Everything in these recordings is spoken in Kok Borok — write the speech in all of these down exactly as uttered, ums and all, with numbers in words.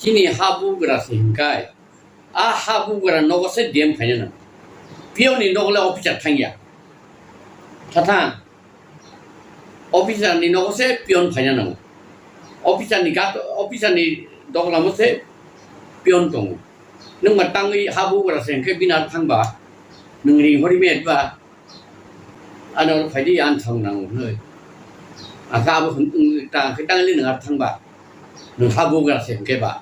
Chini ha bugra se hinkai. A ha bugra nogo se D M khaina nango. Pion ni nogo le officer thangya. Thatha officer ni nogo se pion khaina nango. Officer ni gat, officer ni doglamo se pion tongo. Nwng ma tangwi ha bugra se hinkai bini ar thangba. Nwng ring hori me ba. Ano phaidi an thang nango noi. Aka abo hwn, ta khe tangli nwng ar thangba. Nwng ha bugra se hinkai ba.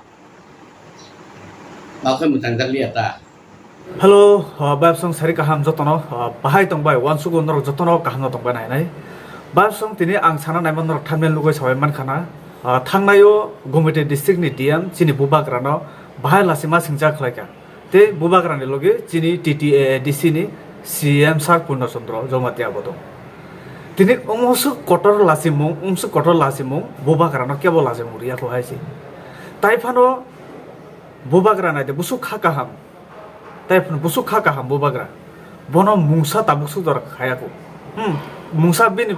Bakhe mwchang jak liya ta. Hello, uh, Babsong sari kaham jotono, uh, bahai tong bai, uansugo norok jotono kaham no tong bai nai nai. Babsong tini ang sana naima norok thumbnail nugui sabai mankha na, uh, thangnaio Gumiti district ni D M chini bubagra no bahai lasi ma singcha khlai kha. Tei bubagra ni logi chini T T A A D C ni C M sir Purno Chandra Jamatia bo tong. Tini umsuk kotor lasimung, umsuk kotor lasimung bubagra no kebo lasimung riya kho hai se. Tai phano bubagra nai de busuk kha kaham. Tai phano busuk kha kaham bubagra. Bono mungsa tabuk suk dor khaya kho. Hmm, mungsa bini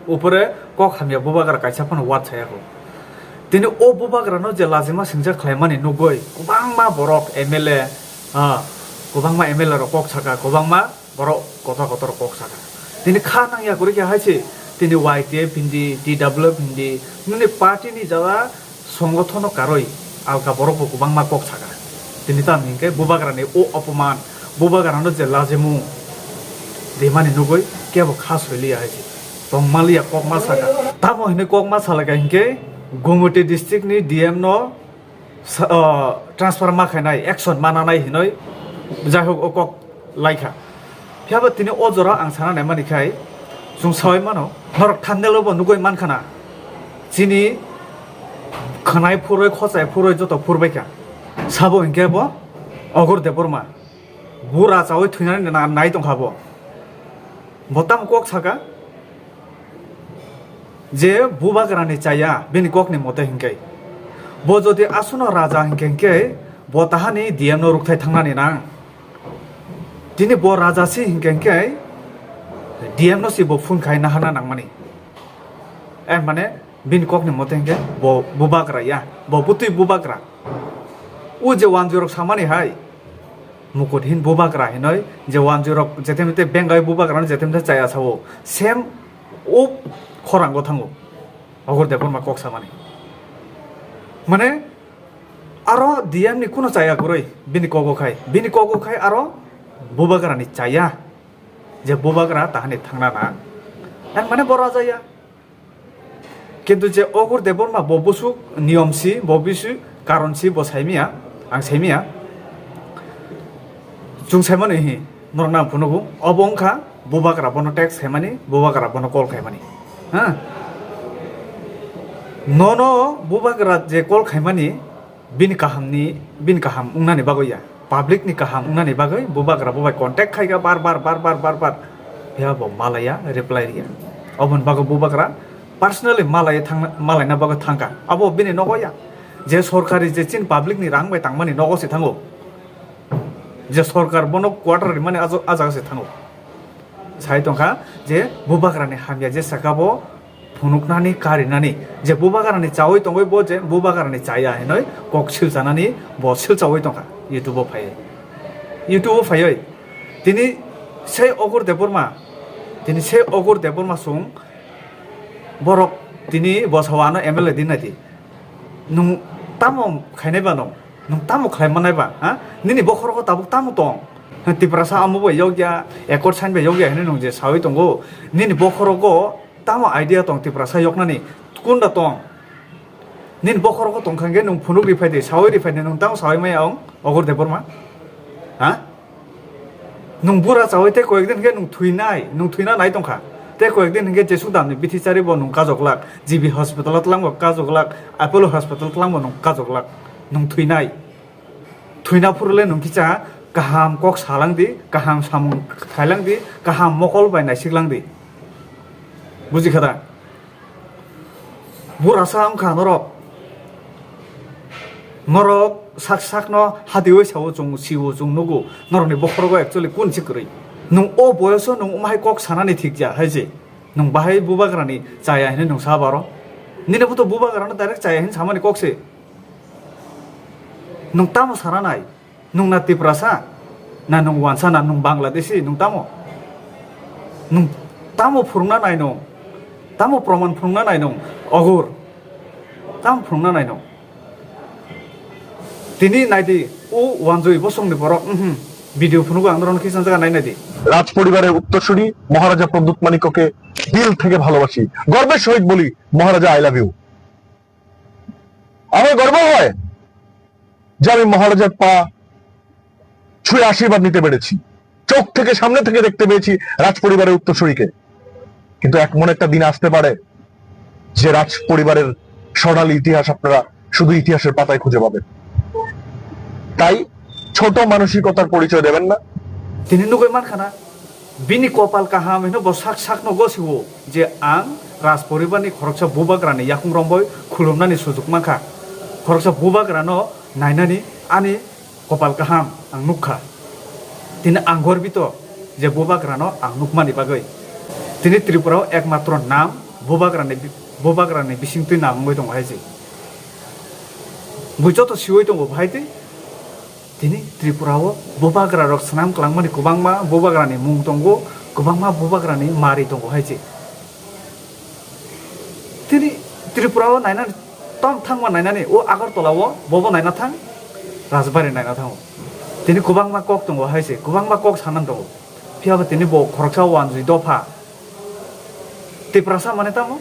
upore kok hamya bubagra kaisa phano wat saya kho. Tini o bubagra no je lajima singja khlai mani nugui kwbangma borok M L A, ah, kwbangma M L A rok kok saka, kwbangma borok kotor kotor kok saka. Tini kha nang ya kwrwi khe hai se, tini Y T F hindi, T W F hindi, nini party ni jala songothono karwi alka borok bo kwbangma kok saka. Tini tam hinkhe bubagra ni o opoman, bubagra no je lajimung rimani nugui kebo kha soiliya hai se. Tongma liya kok ma saka. Tamo hinui kok ma salaka hinkhe Gumoti district ni D M no sa-, o, transfer ma khainai, action ma nanai hinoi, jai hok, o kok laikha. Phiya bo tini o jora ang sana nai mani khai, chwng saui mano, norok thumbnail o bo nugui mankha na, chini khwnai phurui, khochai phurui joto phurbai kha. Sabo hinkhe bo Ogor Debbarma, bura chaui thwinani na-, nai tongkha bo. Bo tamo kok saka? Je bubagrani chaya, bini kokni mote hinkhe. Bo jodi aswkno raja hinkhe, hinkhe bo tahani D M no rukthai thangnani nang. Tini bo raja si hinkhe, hinkhe D M no si bo phone khai nahana nangmani. Eh, mane, bini kokni mote hinkhe bo bubagra ya, bo butwi bubagra. O je wanjwi rok samani hai, mukut hin bubagra hinoi, je wanjwi rok jetem te bengai bubagra no jetem te chaya sao. Same o khorango thango. Ogor Debbarma kok samani. Mane, aro D M ni kuno chaya kwrwi, bini kogo khai. Bini kogo khai aro bubagra ni chaya. Je bubagra tahani thangna na. Ang mane bo raja ya. Kintu je Ogor Debbarma bo busuk niyom si, bo bisu karon si bo saimiya, ang saimiya. Chwng saimano hi, norok nang phunugo, obo wngkha bubagra bono text khaimani, bubagra bono call khaimani. Ha? Nono bubagra je call khaimani, bini kahamni, bini kaham wngnani bagwi ya, public ni kaham wngnani bagwi bubagra bo bai contact khai kha bar bar, bar bar, bar bar. Phiya bo malaya, reply riya. Oboni bagwi bubagra personally malai thangna, malaina bagwi thangkha. Abo bini nogo ya. Je sorkari je chin public ni rang bai tangmani nogo se thango. Je sorkar bono quarter rimani ajo-, a jaga se thango. Sai tongkha je bubagrani hamya je saka bo phunuknani karinani je bubagrani chaui tongoi bo je bubagrani chaya hinoi kok silchanani bo silchaui tongkha YouTube o phaioi. YouTube o phaioi. Tini sei Ogor Debbarma, tini sei Ogor Debbarma sung borok tini bosao ano M L A di nai di. Nwng tamo khainai ba nwng? Nwng tamo khlai manai ba? Ha? Nini bokhorogo tabuk tamo tong? Ha, Tiprasa amo bai yokya, accord sign bai yokya hinui nwng je saui tongo. Nini bokhorogo tamo idea tong Tiprasa yoknani? Kunda tong? Nini bokhorogo tong kha hwnkhe nwng phunuk ri phai di, saui ri phai di, nwng tamo saui maya ong, Ogor Debbarma? Ha? Nwng bura chaui tei koyekdin hwnkhe nwng thwinai, nwng thwina nai tongkha. Tei koyekdin hwnkhe Jesuk Damni bithi chari bo nwng kajoklak, G B hospital o twlangbo kajoklak, Apollo hospital twlangbo nwng kajoklak. Nwng thwinai. Thwina phuru le nwng kisa kaham kok salang di, kaham samung khailang di, kaham mokol bai naisik lang di. Buji kha da? Burasa wngkha norok. Norok sak sakno hatiwi sao chwng sio chwng nugo. Norokni bokhorogo actually kun se kwrwi. Nwng o boyoso nwng umahai kok sanani thik ya hai se. Nwng bahai bubagrani chaya hinwi nwng sa baro. Nini bo to bubagrano direct chaya hin samani kok se. Nwng tamo sana nai? Nwng na Tiprasa? Na nwng wansa, na nwng Bangladeshi? Nwng tamo? Nwng tamo phwrwngna nai nwng? Tamo proman phwrwngna nai nwng? Ogur. Tamo phwrwngna nai nwng? Tini naidi, o wanjui bosongni borok, mhm, video phunugo ang norokno kisa jaga nai naidi. রাজ পরিবারের উত্তরসূরি মহারাজা প্রদ্যুৎ মাণিক্যকে দিল থেকে ভালোবাসি, গর্বের সহিত বলি, মহারাজা, I love you. আমার গর্ব হয় যে আমি মহারাজার পা ছুঁয়ে আশীর্বাদ নিতে পেরেছি, চোখ থেকে, সামনে থেকে দেখতে পেয়েছি রাজ পরিবারের উত্তরসূরিকে। কিন্তু এমন একটা দিন আসতে পারে যে রাজ পরিবারের স্বর্ণালী ইতিহাস আপনারা শুধু ইতিহাসের পাতায় খুঁজে পাবেন। তাই ছোট মানসিকতার পরিচয় দেবেন না। Tini nugui mankha na, bini kopal kaham hino bo sak sakno gosio je ang Raj poribarni khoroksa bubagrani yakung romboi khulumnani sujuk mankha. Khoroksa bubagrano nainani ani kopal kaham ang nukha. Tini ang gorbito je bubagrano ang nukmani bagwi. Tini Tripura o ekmatro nam bubagrani bi-, bubagrani bisingtwi nam wngwi tongo hai se. Bui joto siwi tongo bahai twi. Tini Tripura o bubagra rok swnam kwlangmani kwbangma bubagrani mung tongo, kwbangma bubagrani mari tongo hai se. Tini Tripura o nainani, tom thangma nainani, o Agartala o bobo naina thang, Rajbari naina thango. Tini kwbangma kok tongo hai se, kwbangma kok sanan tongo. Phiya bo tini bo khoroksa wanjui dopha. Tiprasa mane tamo?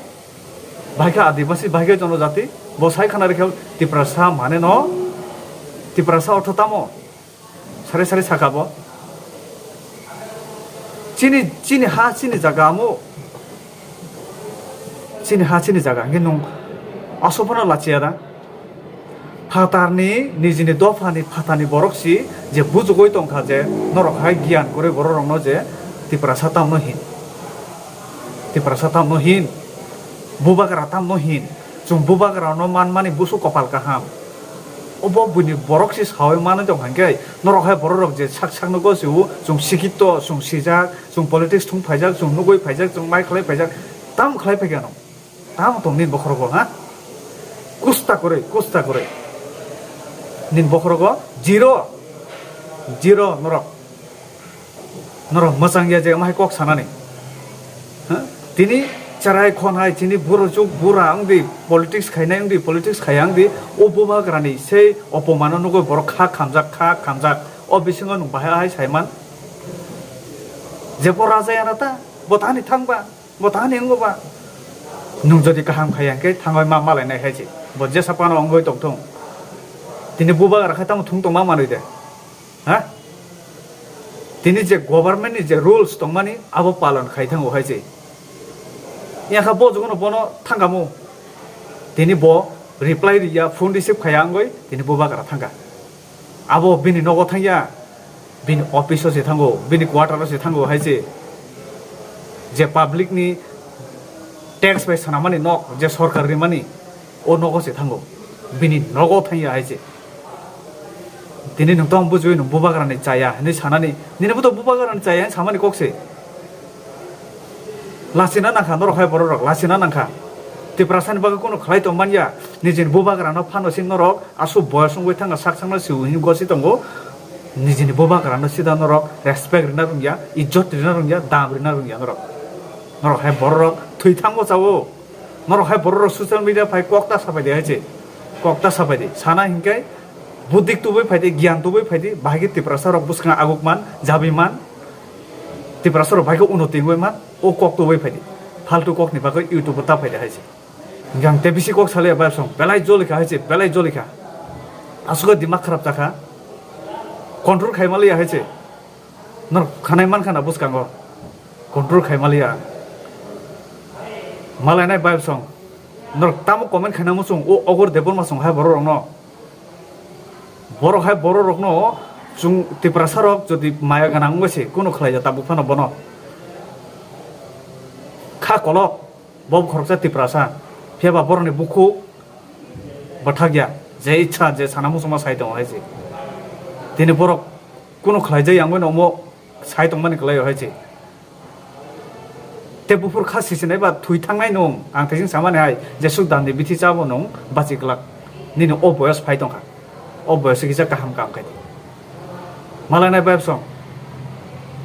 Bahai khe Adibasi, bahai khe Jonojati, bo sai khana rikha Tiprasa mane no, Tiprasa ortho tamo? Sari sari saka bo. Chini, chini ha, chini jaga amo. Chini ha, chini jaga. Hingke nung asophano lachiya da. Phatarni, nijini dophani, phatarni borok si je bujugoi tongkha je norok hai giyan kwrwi borok rokno je Tiprasa tamno hin. Tiprasa tamno hin. Bubagra tamno hin. Chwng bubagrano manmani busu kopal kaham. Obo buini borok se saui mano tong hwnkhe, norok hai borok rok je sak sakno gosio, chwng sikito, chwng sijak, chwng politics thung phaijak, chwng nugui phaijak, chwng mai khlai phaijak, tam khlai phaikha no? Tam tong nini bokhorogo, ha? Kusta kwrwi, kusta kwrwi. Nini bokhorogo zero, zero norok. Norok mwchang ya je amahai kok sanani. Ha? Tini cherai khon hai, tini buro chuk bura wngdi, politics khainai wngdi, politics khaiya wngdi, o bubagrani sei opomano nugui borok kha khamjak, kha khamjak. O bisingo nwng bahai hai saiman? Je bo raja yana ta, bo tani thangba, bo tani wngba. Nwng jodi kaham khaiya hwnkhe thangwi ma malainai hai se. Bo jesa phano wngwi tongthung. Tini bubagra khai tamo thung tongma manwi de. Ha? Tini je government ni je rules tongmani abo palon khai thango hai se. Yakha bo jogono bono thangamo. Tini bo reply riya, phone receive khaiya wngwi tini bubagra thangkha. Abo bini nogo thangya, bini office o se thango, bini quarter o se thango hai se. Je public ni tax bai swnamani nok, je sorkar rimani, o nogo se thango. Bini nogo thangya hai se. Tini nwng tong bujui nwng bubagrani chaya hinwi sanani, nini bo to bubagrani chaya hinwi samani kok se. Lachina nangkha norok hai borok rok, lachina nangkha. Tiprasani bagwi kunu khlai tong manya, nijini bubagrano phano si norok aswk boyos wngwi thangkha sak sakno siu hinwi gosi tongo. Nijini bubagrano sida norok respect rina rwngya, ijjot rina rwngya, dam rina rwngya norok. Norok hai borok rok thwi thangbo chao. Norok hai borok rok social media phai kok ta sapai di hai se. Kok ta sapai di. Sana hinkhe buddhi tubui phai di, giyan tubui phai di, bahai khe Tiprasa rok bwskango aguk man, jabi man. Tiprasa rok bahai khe unnoti wngwi man, o kok tubui phai di. Faltu kok ni bagwi YouTube o ta phai di hai se. Hinkhe ang tei bisi kok saliya bai song, belai jolikha hai se, belai jolikha. Aswk dimak kharap chakha. Control khai maliya hai se. Norok khanai mankha na bwskango. Control khai maliya. Malainai vibe song. Norok tamo comment khaina muchung o Ogor Debbarma song hai borok rokno. Borok hai borok rokno chwng Tiprasa rok jodi maya gwnang wngwi se kunu khlai ya tabuk phano bono. Kha kolok. Bo khoroksa Tiprasa, phiya ba borokni bukhuk bwthakya, je ichha je sana muchungma sai tongo hai se. Tini borok kunu khlaijak yangwi no omo sai tongmani kwlaio hai se. Tei buphur kha sisinai ba thwi thangnai nwng, ang thaising samani hai, jesuk dandi bithi chabo nwng bachi glak, nini o boyos phai tongkha. O boyos o kisa kaham kam khai. Malai nai bai song.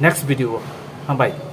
Next video o. Hambai.